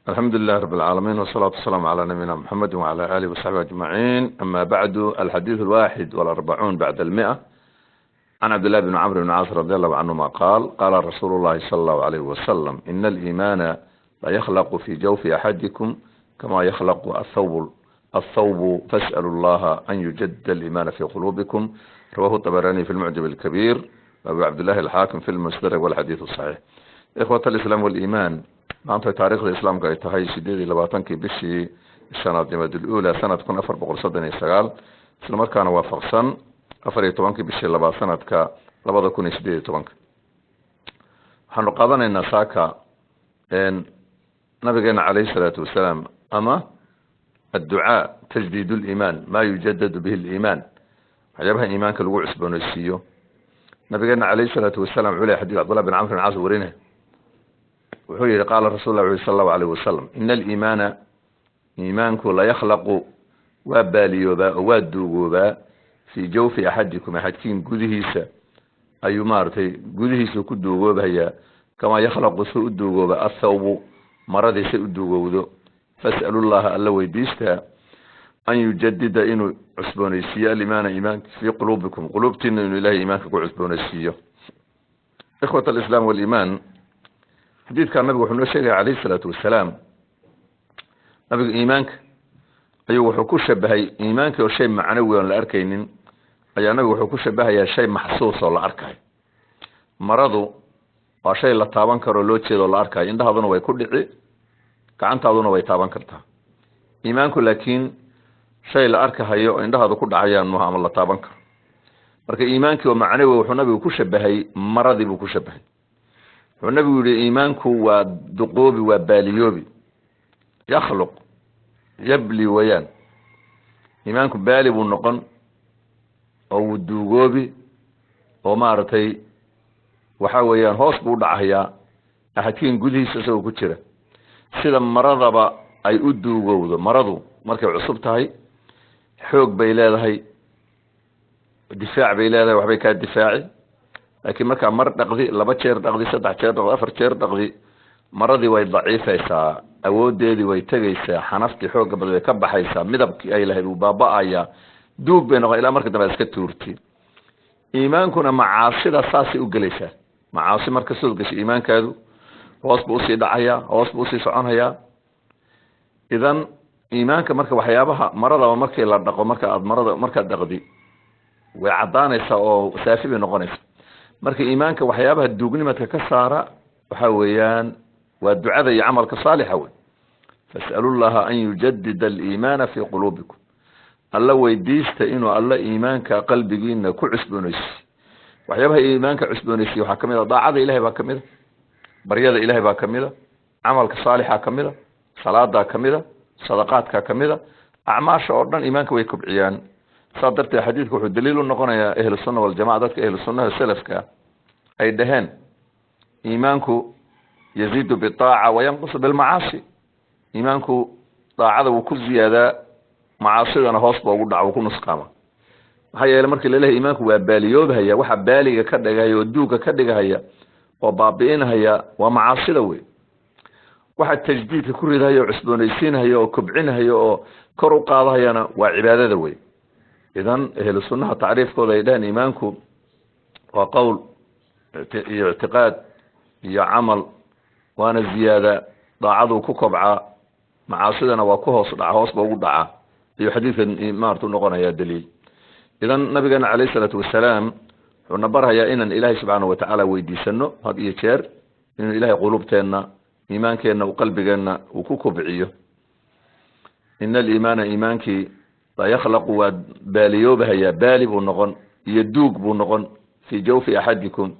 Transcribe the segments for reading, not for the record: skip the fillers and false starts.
الحمد لله رب العالمين، والصلاة والسلام على نبينا محمد وعلى آله وصحبه أجمعين. أما بعد، الحديث 141، عن عبد الله بن عمرو بن العاص رضي الله عنهما قال: قال رسول الله صلى الله عليه وسلم: إن الإيمان ليخلق في جوف أحدكم كما يخلق الثوب، فاسألوا الله أن يجدد الإيمان في قلوبكم. رواه الطبراني في المعجم الكبير، وأبو عبد الله الحاكم في المستدرك، والحديث صحيح. إخوة الإسلام والإيمان، maanta taariikhda islaamka ay tahay 28-kii bishii shanaad, Jamaadul sanad 1439, isla markaana waafaqsan 14-kii bishii labaad sanadka 2018-ka, waxaanu qaadanaynaa saaka nabigeena calayhi salaatu wasalaam ama adducaa tajdiid liimaan, ma yujadadu bihi liimaan, waxyaabaha iimaanka lagu cusboonaysiiyo. Nabigeena calayhi salaatu wasalam wuxuu ley, xadis Cabdullah bin Camr bin Caas warinay, wuxuu yihi: qaala rasul lah sal allahu alayh wasalam: ina aliimaana, iimaanku, layakhlaqu, waa baaliyoobaa oo waa duugoobaa, fii jawfi axadikum, axadkiin gudihiisa ayuu maaragtay gudihiisa ku duugoobhayaa, kamaa yakhlaqu, si u duugooba, athawbu, maradii say u duugowdo. Fas'alu llaha, alla weydiistaa, an yujadida, inuu cusboonaysiiyo, aliimaana, iimaanka, fii quluubikum, quluubtiina inuu ilahay iimaanka ku cusboonaysiiyo. Ikhwat alislaam waliimaan, xadiidkaa nabigu wuxuu noo sheegaya calayhi salaatu wasalaam, nabigu iimaanka ayuu wuxuu ku shabahay, iimaankii oo shay macnawi oon la arkaynin ayaa nabigu wuxuu ku shabahayaa shay maxsuus oo la arkayo. Maradu waa shay la taaban karoo loo jeedo oo la arkayo, indhahaaduna way ku dhici, gacantaaduna way taaban kartaa. Iimaanku laakiin shay la arkahayo oo indhahaadu ku dhacayaan maaha ama la taaban karo. Marka iimaankii oo macnawi wuxuu nabigu ku shabahay maradii buu ku shabahay. Wuxuu nabigu yihi: iimaanku waa duqoobi, waa baaliyoobi, yakhluq, yabli wayaan. Iimaanku baali buu noqon oo wuu duugoobi oo maaragtay waxa weeyaan hoos buu u dhacayaa axadkiin gudihiisa isagoo ku jira, sida maradaba ay u duugowdo. Maradu markay cusub tahay xoog bay leedahay, difaac bay leedahay, waxbay kaa difaaci. Laakiin markaa mar dhaqdi, laba jeer dhaqdi, saddex jeer dhaqdi, afar jeer dhaqdi, maradii way daciifaysaa, awoodeedii way tegaysaa, xanaftii xoogga badan way ka baxaysaa, midabkii ay lahayd wuu baaba-ayaa, duug bay noqon ilaa marka dambe iska tuurti. Iimaankuna macaasida saasay u gelaysaa. Macaasi marka soo gashay, iimaankaadu hoos buu usii dhacayaa, hoos buu usii soconhayaa. Idan iimaanka marka waxyaabaha maradaba markii la dhaqo, marka aad marada markaad dhaqdi, way caddaanaysaa oo saafi bay noqonaysaa. Marka iimaanka waxyaabaha duugnimadka ka saara waxa weeyaan waa ducada iyo camalka saalixa wey. Fas'alu llaha an yujadida aliimaana fii quluubikum, alla weydiista inuu alla iimaanka qalbigiina ku cusboonaysiiyo. Waxyaabaha iimaanka cusboonaysiiya waxaa kamid a daacada ilahay baa kamid a, baryada ilahay baa kamid a, camalka saalixa kamid a, salaadaa kamid a, sadaqaadka kamid a. Acmaasha oo dhan iimaanka way kobciyaan. Saas darteed xadiidku wuxuu daliil u noqonayaa ahlu sunna waljamaca, dadka ahlu sunnaha selafka ay dhaheen iimaanku yaziidu bitaaca wayanqusu bilmacaasi. Iimaanku daacada wuu ku ziyaadaa, macaasidana hoos ba ugu dhaca, wuu ku nusqaama. Maxaa yeele, markii laleeyahay iimaanku waa baaliyoobhaya, waxa baaliga ka dhigahaya oo duuga ka dhigahaya oo baabi'inhaya waa macaasida wey. Waxa tajdiidka ku ridahaya oo cusboonaysiinhaya oo kobcinhaya oo kor u qaadahayana waa cibaadada wey. Idan ehlu sunnaha tacriifkooda ay dhaheen iimaanku waa qowl iyo ictiqaad iyo camal, waana ziyaada, daacaduu ku kobcaa, macaasidana waa ku hoos dhaca, hoos ba ugu dhacaa, ayuu xadiidkan maarata unoqonaya daliil. Idan nabigeena calayhi isalaatu wasalaam wuxuuna barhayaa inaan ilaahay subxaana watacaala weydiisano had iyo jeer inuu ilahay quluubteenna, iimaankeenna uu qalbigeenna uu ku kobciyo. Ina aliimaana, iimaankii, la yakhlaqu, waa baaliyoobahayaa, baali buu noqon iyo duug buu noqon, fii jawfi axadikum,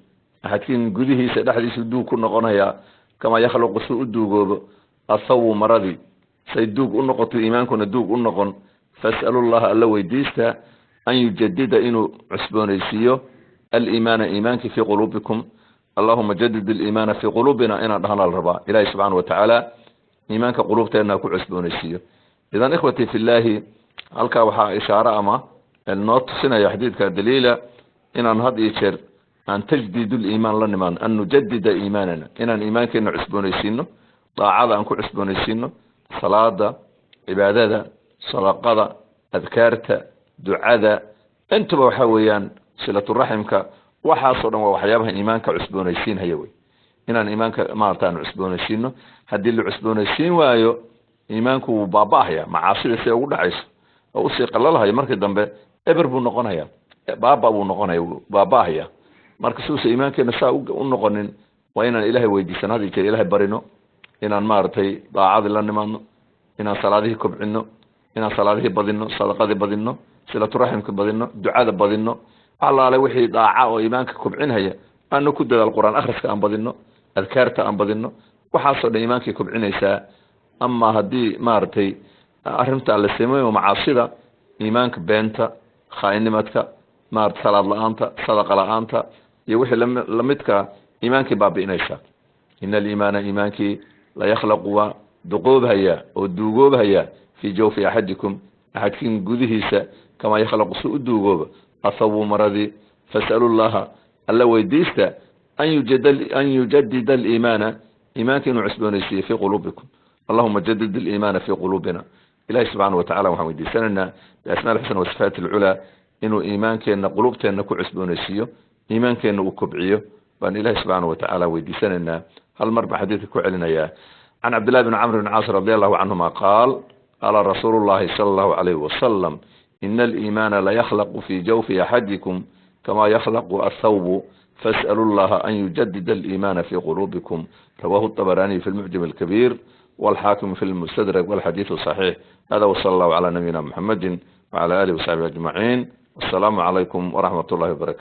axadkiin gudihiisa dhexdiisu duug ku noqonayaa, kamaa yakhluqu, si u duugoobo, athawbu, maradii say duug u noqoto, iimaankuna duug u noqon. Fas'alu llaha, alla weydiista, an yujadida, inuu cusboonaysiiyo, aliimaana, iimaankii, fii quluubikum. Allahuma jadid aliimaana fii quluubina inaan dhahna la rabaa. Ilahi subxaana watacaala iimaanka quluubteenna ha ku cusboonaysiiyo. Idan ikhwatii fi llaahi, halkaa waxaa ishaare ama noo tusinaya xadiidka daliila inaan had iyo jeer aan tajdiid liimaan la nimaadno, an nujadida iimaanana, inaan iimaankeena cusboonaysiino. Daacada aan ku cusboonaysiino, salaada, cibaadada, sadaqada, adkaarta, ducada, intuba waxa weeyaan silaturaximka. Waxaasoo dhan waa waxyaabaha iimaanka cusboonaysiinhaya wey, inaan iimaanka maarata aan cusboonaysiino. Haddii la cusboonaysiin waayo, iimaanku wuu baaba'ahaya. Macaasida si ugu dhacayso oo usii qalalhayo, markii dambe eber buu noqonaya, baaba buu noqonaya, baaba'ahaya. Marka siuusa iimaankeena saa u noqonin, waa inaan Ilaahay weydiisano, had iyo jeer Ilahay barino, inaan maaragtay daacadii la nimaadno, inaan salaadihii kobcino, inaan salaadihii badino, sadaqadii badino, silaturaximka badino, ducada badino, allaale wixii daaca oo iimaanka kobcinhaya aanu ku dadaal, Qur-aan akhriska aan badino, adkaarta aan badino. Waxaasoo dhan iimaankay kobcinaysaa. Ama haddii maaragtay arrinta la sameeyo, macaasida, iimaanka, beenta, khaa'inimadka, maarata salaad la-aanta, sadaqa la-aanta iyo wixii lamidka, iimaankii baabi'inaysaa. Ina aliimaana, iimaankii, la yakhlaqu, waa duqoobhaya oo duugoobhaya, fii jawfi axadikum, axadkiin gudihiisa, kamaa yakhlaqu, si u duugooba, athawbu, maradii. Fas'alu llaha, Alla weydiista, an yujadida aliimaana, iimaanka inuu cusboonaysiiyo, fii quluubikum. Allahuma jadid aliimaana fii quluubina. Ilahi subxaana watacala waxaan weydiisanaynaa biasmaa alxusna wasifaat alculaa inuu iimaankeenna quluubteenna ku cusboonaysiiyo, iimaankeenna uu kobciyo baan Ilahi subxaana watacaala weydiisanaynaa. Hal mar baan xadiidka ku celinayaa. Can Cabdillahi bn Camr bn Caas radi allahu canhuma qaal: qaala rasuulu llahi sala allahu alayhi wasalam: ina aliimaana layakhlaqu fii jawfi axadikum kama yakhlaqu athawbu, fas'alu llaha an yujadida aliimaana fii quluubikum. Rawahu الطabaraniy fi lmucjam alkabiir walxaakimu fi lmustadrak, walxadiidu صaxiix. Hada wsala allahu cala nabiyina muxamadi wcala alihi wasaxbi ajmaciin. Wassalaamu calaykum waraxmat ullahi wabarakatu.